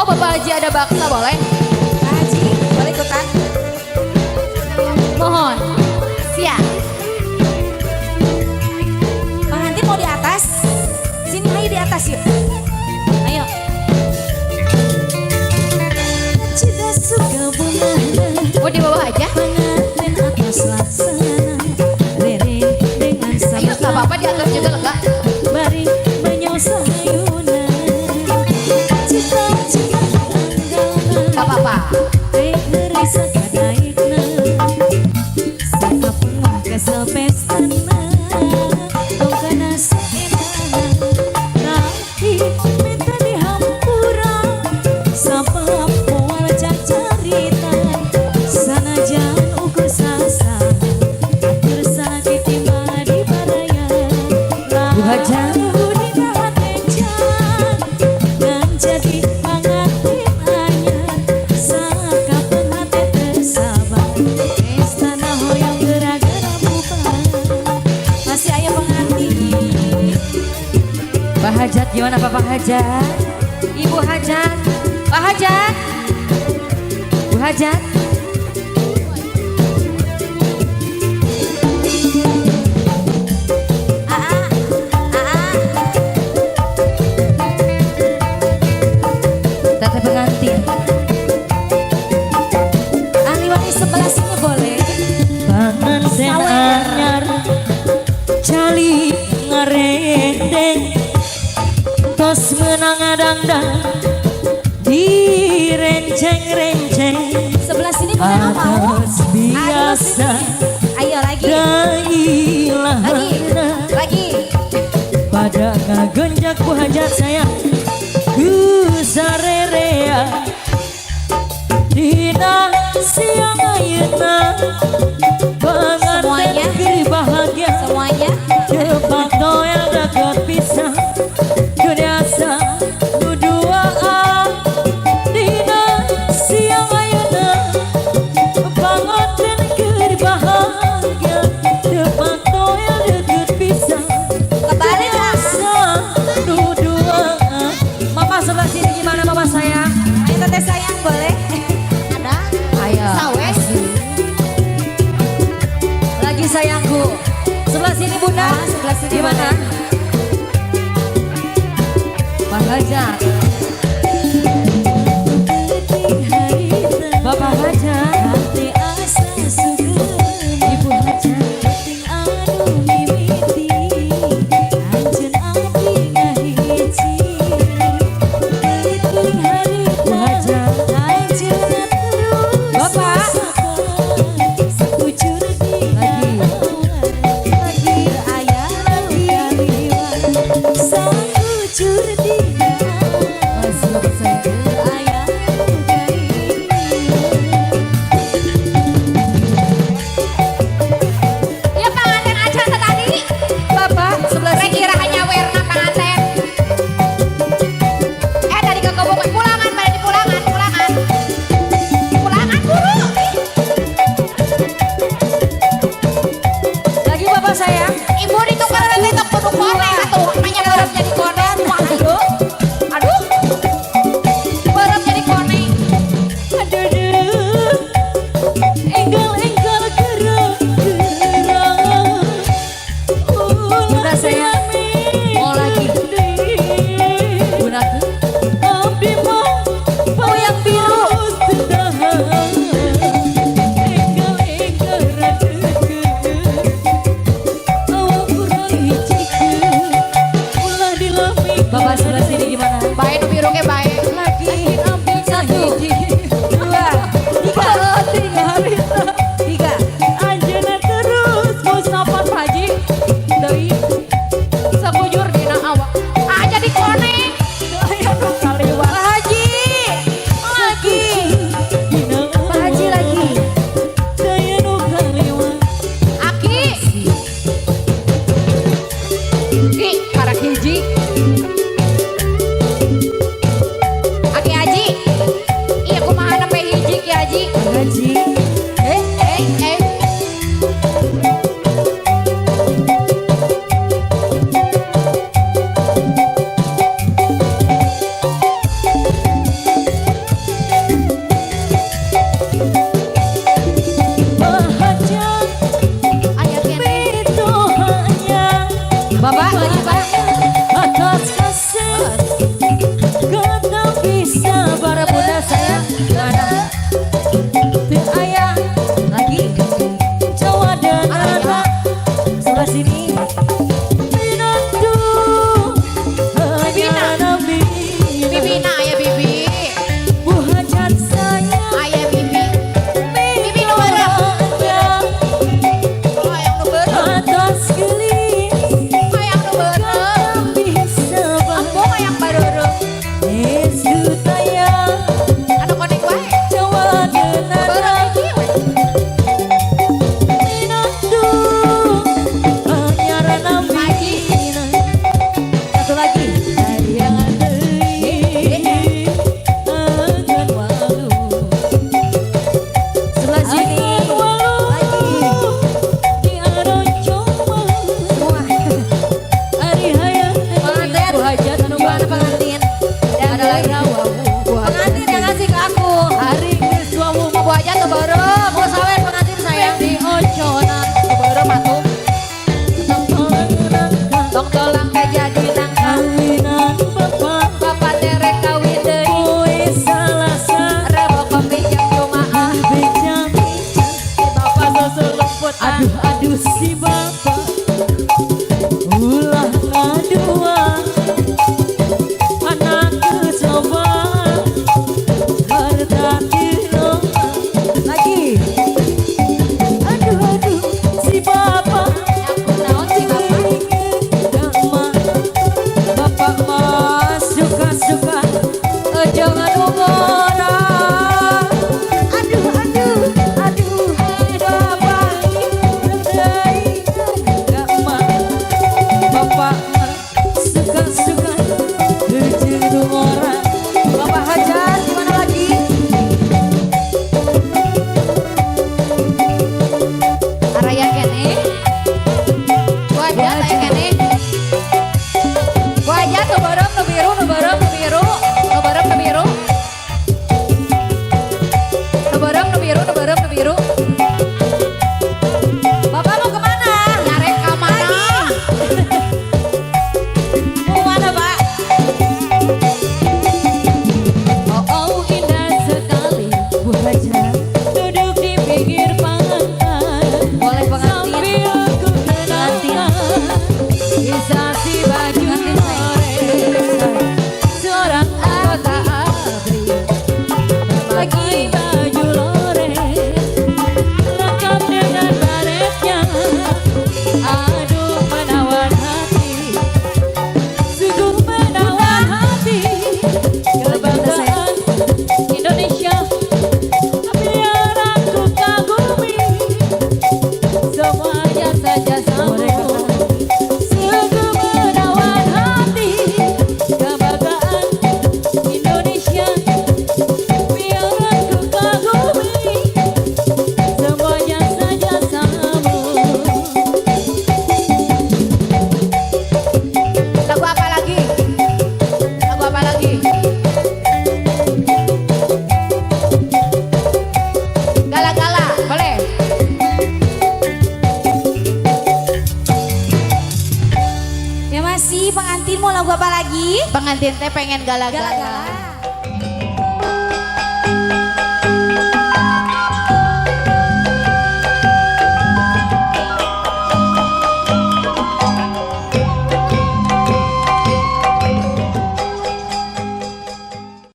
Oh, Bapak Haji ada baksa boleh? Pak Haji, boleh ikutan? Mohon. Siap. Pengantin mau di atas? Sini ayo di atas yuk. Ayo. Cita suka bungahna. Mau di bawah aja? Pengantin atas laksana Rere dengan Ayo, nggak apa-apa di atas juga lega. Bari menyosayuna Cita-cita anggalna. Nggak apa-apa. Rek ngeri sakadaikna Sakapengah kesel pestana Tong kana saenana. Tapi minta dihampura sabab moal cacaritan. Sanajan ukur sasa atur sakit mah di baraya. Bu Hajat. Lalu dina hate can ngan jadi pangantin anyar. Sakapeung hate teu sabar pestana hoyong geura-geura bubar. Masih aya pengantin. Pak Hajat gimana, Bapak Hajat? Ibu Hajat, Pak Hajat, Bu Hajat. Aa, Aa. Teteh pengantin. Ahli waris sebelah sini boleh. Panganten Sawer. Anyar calik ngarendeng tos meunang ngadangdang direnceng-renceng. Sebelah sini Bunda mau. Atos biasa. Ayo lagi. Lagi. Dailahana Lagi. Pada ngagenjak Bu Hajat sayang ku sarerea dina siang ayeuna Semuanya. panganten keur bahagia. Semuanya. Tepak doel deket pisah Geus nu duaan dina siang ayeuna panganten keur bahagia tepak doel deket pisah. Kebalik lah. Nu duaan. Mama sebelah sini gimana, Mama sayang? Ayo teteh sayang boleh. Ada. Ayo. Sawe. Lagi sayangku. Sebelah sini Bunda. Ah, sebelah sini. Gimana? Pak Hajat, Penting harita Bapak Hajat, hate asa sugema. Ibu Hajat. Penting anu mimiti anjeun abdi ngahiji. Penting harita Bu Hajat. Anjeunna terus Bapak. sapa sakujur dina Lagi. Lagi aya kaliwat sakujur dina Masih Bapak sayang. aya kaliwat. Ya panganten aja tadi. Bapak sebelah Rek sini. kira hanya werna panganten. Eh tadi ke kebun pulangan pada di pulangan, pulangan. Pulangan buru. Lagi Bapak sayang. Ibu ditukar nanti tok kudu koneng atuh. Hanya berap jadi koneng. Wah, aduh. Aduh. Berap jadi koneng. Aduh, duh, enggal-enggal gerak-gerak. Bunda sayang. Mau lagi. Bunda. Abdi mah Oh yang biru. Enggal-enggal radeukeun. Awak kurang hijikeun. Ulah dilamikeun. Bapak sebelah sini gimana? Bae nu biru ge bae. Lagi. Satu, dua, tiga, tiga, tiga. Anjeunna terus Mustafa Pak Haji deui sabujur dina awak. Ah jadi koneng. Pak Haji. Lagi. Dina Pak Haji lagi. Daya nu kaliwat. Aki. Ki karak hiji. Aki Haji. Iya kumaha nembe hiji Ki Haji. Pak Haji. Eh eh eh. Bapak lagi Pak. Atas kasih kata bisa Para bunda saya gimana? Teu aya Lagi. Jawa dan anak Sebelah sini. Minandu Bibina. hanya Bina Bibina aya bibi. Bu hajat saya Aya bibi. Bibi nu beureum. Oh, hayang nu beureum. Atas gelis Hayang nu beureum. bisa Embung hayang bareureum. Yesu taya Anu koneng wae. Jawa dan Beureum anak hiji we. Minandu hanya Lagi. Bina Satu lagi. Hayang deui angan walu Sebelah sini. Angan walu Lagi. di aroncong Semua. Ari hayang Pengantin. Bu hajat Anu mana pengantin? Ada lagi. Pengantin yang ngasih ke aku. Ari geus wawuh Bu hajat nu beureum. Mau sawer pengantin sayang. di oconan Nu beureum atuh. tong nangka Tong tolang ka jadi nangka. kawinan bapak Bapak terek kawin deui. poe Salasa Rebo kopi jam Jumaah. beca-beca Si bapak susu lemput. Aduh aduh si bapak ulah ngadua anak geus loba harta teu loba. Lagi. Aduh aduh si bapak Aku naon si bapak. Bapak mah suka-suka jangan ngora. Aduh aduh aduh bapak bapak mah suka-suka jangan ngora. Bapak Hajar gimana lagi? Araya keneh. Bu hajat aya keneh. Bu hajat nu beureum nu biru nu beureum nu biru. Nu beureum nu biru. Nu beureum nu biru nu beureum nu biru. Bapak mau kemana? Nyarek ka mana? Mau kemana Pak? Oh, oh indah sekali Bu Hajar. duduk di pinggir pantai. Boleh pengantin. Sambil ku kenangkan kisah si baju Pengantin saya. lore seorang anggota ABRI memakai baju lore lengkap dengan baretnya. Aduh menawan hati, sungguh menawan hati. Kebanggaan Indonesia biar aku kagumi semuanya saja sama. Sungguh menawan hati, kebanggaan Indonesia biar aku kagumi semuanya saja sama. Lagu apa lagi? Lagu apa lagi? Gala-gala, boleh. Ya masih pengantin mau lagu apa lagi? Pengantin teh pengen gala-gala. Gala-gala.